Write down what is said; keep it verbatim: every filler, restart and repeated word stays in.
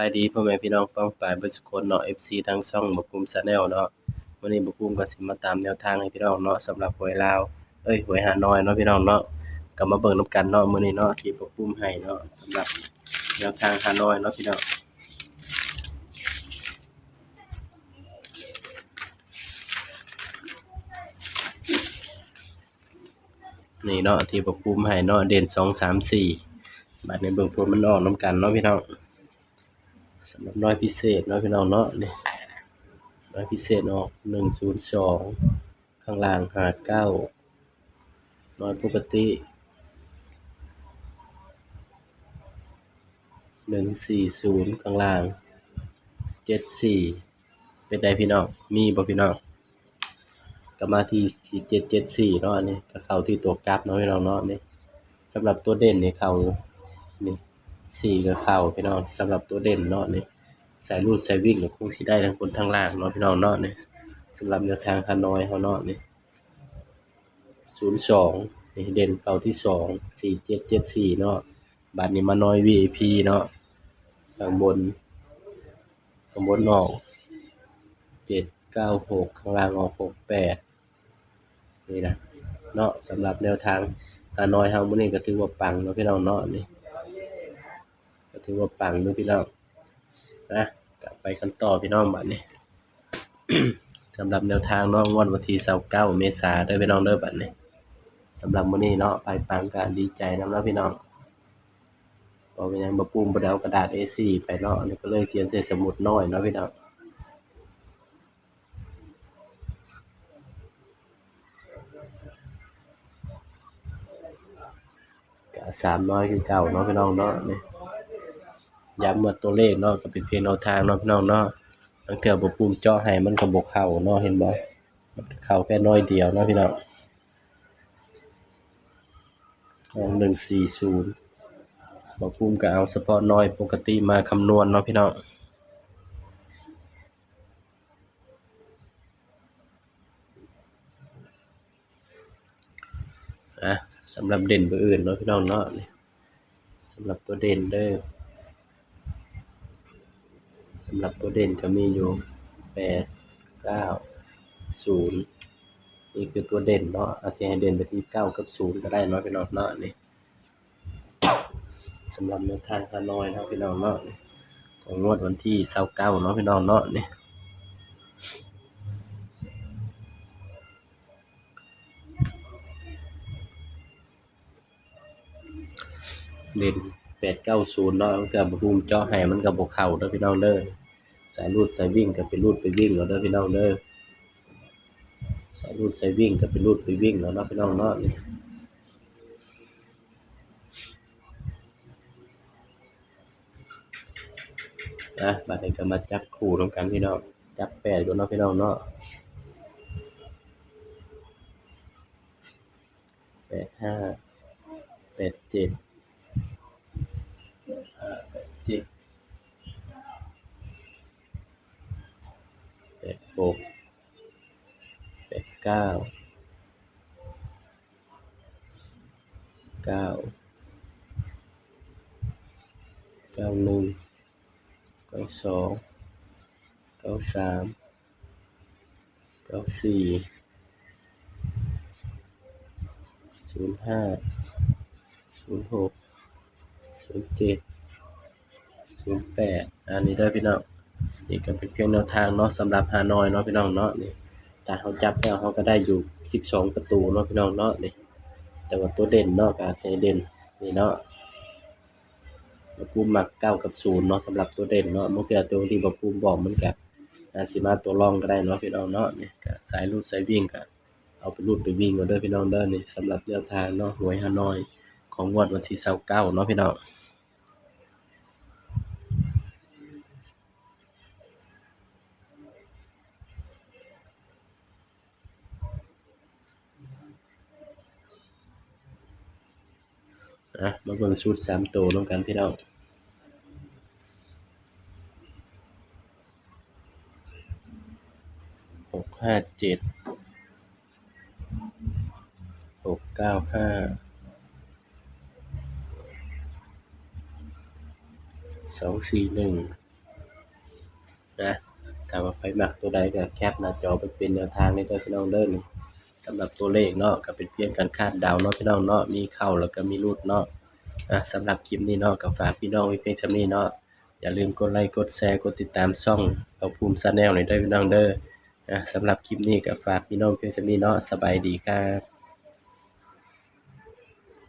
บายดีพ่อแม่พี่น้องป้องปายเบิดสุคนเนาะ เอฟซี ทางช่องบ่าวปุ้ม Channel เนาะ มื้อนี้บ่าวปุ้มก็สิมาตามแนวทางให้พี่น้องเนาะ สำหรับหวยลาว เอ้ย หวยฮานอยเนาะพี่น้องเนาะ ก็มาเบิ่งนำกันเนาะ มื้อนี้เนาะ ที่บ่าวปุ้มให้เนาะ สำหรับแนวทางฮานอยเนาะพี่น้อง นี่เนาะ ที่บ่าวปุ้มให้เนาะ เด่น สอง สาม สี่ บาดนี้เบิ่งผลมันออกนำกันเนาะพี่น้อง สำหรับหน่วยพิเศษเนาะพี่น้องเนาะ นี่ หน่วยพิเศษออก หนึ่งศูนย์สอง ข้างล่าง ห้าเก้า หน่วยปกติ หนึ่งสี่ศูนย์ ข้างล่าง เจ็ดสี่ เป็นไดพี่น้อง มีบ่พี่น้อง ก็มาที่ สี่เจ็ดเจ็ดสี่ เนาะ อันนี้ก็เข้าที่ตัวกลับเนาะพี่น้องเนาะ นี่ สำหรับตัวเด่นนี่เข้า นี่ สี่ ก็เข้าพี่น้อง สำหรับตัวเด่นเนาะ นี่ สายรูดสายวิ่งก็คงสิได้ทั้งบนทั้งล่างเนาะพี่น้องเนาะ นี่ สำหรับแนวทางฮานอยเฮาเนาะ นี่ ศูนย์สอง นี่ เด่นเข้าที่สอง สี่เจ็ดเจ็ดสี่ เนาะ บาดนี้มาหน่วย วี ไอ พี เนาะ ข้างบน ข้างบนออก เจ็ดเก้าหก ข้างล่างออก หกแปด นี่นะ เนาะ สำหรับแนวทางฮานอยเฮามื้อนี้ก็ถือว่าปังเนาะพี่น้องเนาะ นี่ ก็ถือว่าปังเนาะพี่น้อง นะ ก็ไปกันต่อพี่น้อง บาดนี้ สำหรับแนวทางเนาะ งวดวันที่ ยี่สิบเก้า เมษาเด้อพี่น้องเด้อ บาดนี้ สำหรับมื้อนี้เนาะ ไผปังก็ดีใจนำเนาะพี่น้อง เพราะว่าหยัง บ่าวปุ้มบ่ได้เอากระดาษ เอสี่ ไปเนาะ อันนี้ก็เลยเขียนใส่สมุดน้อยเนาะพี่น้อง ก็สามร้อยคือเก่าเนาะพี่น้องเนาะ นี่ ย้ำว่าตัวเลขเนาะ ก็เป็นเพียงแนวทางเนาะพี่น้องเนาะ บางเทื่อบ่าวปุ้มเจาะให้มันก็บ่เข้าเนาะ เห็นบ่ มันเข้าแค่น้อยเดียวเนาะพี่น้อง ออก หนึ่งสี่ศูนย์ บ่าวปุ้มก็เอาเฉพาะน้อยปกติมาคำนวณเนาะพี่น้อง อ่ะ สำหรับเด่นเบอร์อื่นเนาะพี่น้องเนาะ นี่ สำหรับตัวเด่นเด้อ สำหรับตัวเด่นก็มีอยู่ แปดเก้าศูนย์ นี่คือตัวเด่นเนาะ อาจจะให้เด่นไปที่ เก้า กับ ศูนย์ ก็ได้เนาะพี่น้องเนาะ นี่ สำหรับแนวทางฮานอยเนาะพี่น้องเนาะ ของงวดวันที่ ยี่สิบเก้า เนาะพี่น้องเนาะ นี่ เด่น แปดเก้าศูนย์ เนาะ แต่บ่าวปุ้มเจาะให้มันก็บ่เข้าเด้อพี่น้องเด้อ สายรูดสายวิ่งก็ไปรูดไปวิ่งเอาเด้อพี่น้องเด้อ สายรูดสายวิ่งก็ไปรูดไปวิ่งเอาเนาะพี่น้องเนาะ นี่ อ่ะ บาดนี้ก็มาจับคู่นำกันพี่น้อง จับแปดก่อนเนาะพี่น้องเนาะ แปดห้า แปดเจ็ด ห้า แปดเจ็ด แปดหก แปดเก้า เก้า เก้าหนึ่ง เก้าสอง เก้าสาม เก้าสี่ ศูนย์ห้า ศูนย์หก ศูนย์เจ็ด ศูนย์แปด อันนี้เด้อพี่น้อง นี่ก็เป็นเพียงแนวทางเนาะ สำหรับฮานอยเนาะพี่น้องเนาะ นี่ ถ้าเฮาจับแล้วเฮาก็ได้อยู่ สิบสอง ประตูเนาะพี่น้องเนาะ นี่ แต่ว่าตัวเด่นเนาะ ก็อาจจะเด่น นี่เนาะ บ่าวปุ้มมัก เก้า กับ ศูนย์ เนาะ สำหรับตัวเด่นเนาะ บางเทื่อตัวที่บ่าวปุ้มบอกมันก็อาจสิมาตัวรองก็ได้เนาะพี่น้องเนาะ นี่ก็สายรูดสายวิ่งก็เอาไปรูดไปวิ่งเอาเด้อพี่น้องเด้อ นี่ สำหรับแนวทางเนาะ หวยฮานอยของงวดวันที่ ยี่สิบเก้า เนาะพี่น้อง อ่ะ มาเบิ่งชุดสามตัวนำกันพี่น้อง หกห้าเจ็ด หกเก้าห้า สองสี่หนึ่ง นะ ถ้าว่าไผมักตัวใดก็แคปหน้าจอไปเป็นแนวทางได้เด้อพี่น้องเด้อ สำหรับตัวเลขเนาะ ก็เป็นเพียงการคาดเดาเนาะพี่น้องเนาะ มีเข้าแล้วก็มีหลุดเนาะ อ่ะ สำหรับคลิปนี้เนาะ ก็ฝากพี่น้องไว้เพียงส่ำนี้เนาะ อย่าลืมกดไลค์ กดแชร์ กดติดตามช่องเบาภูมิ Channel นี่เด้อพี่น้องเด้อ อ่ะ สำหรับคลิปนี้ก็ฝากพี่น้องเพียงส่ำนี้เนาะ สบายดีครับ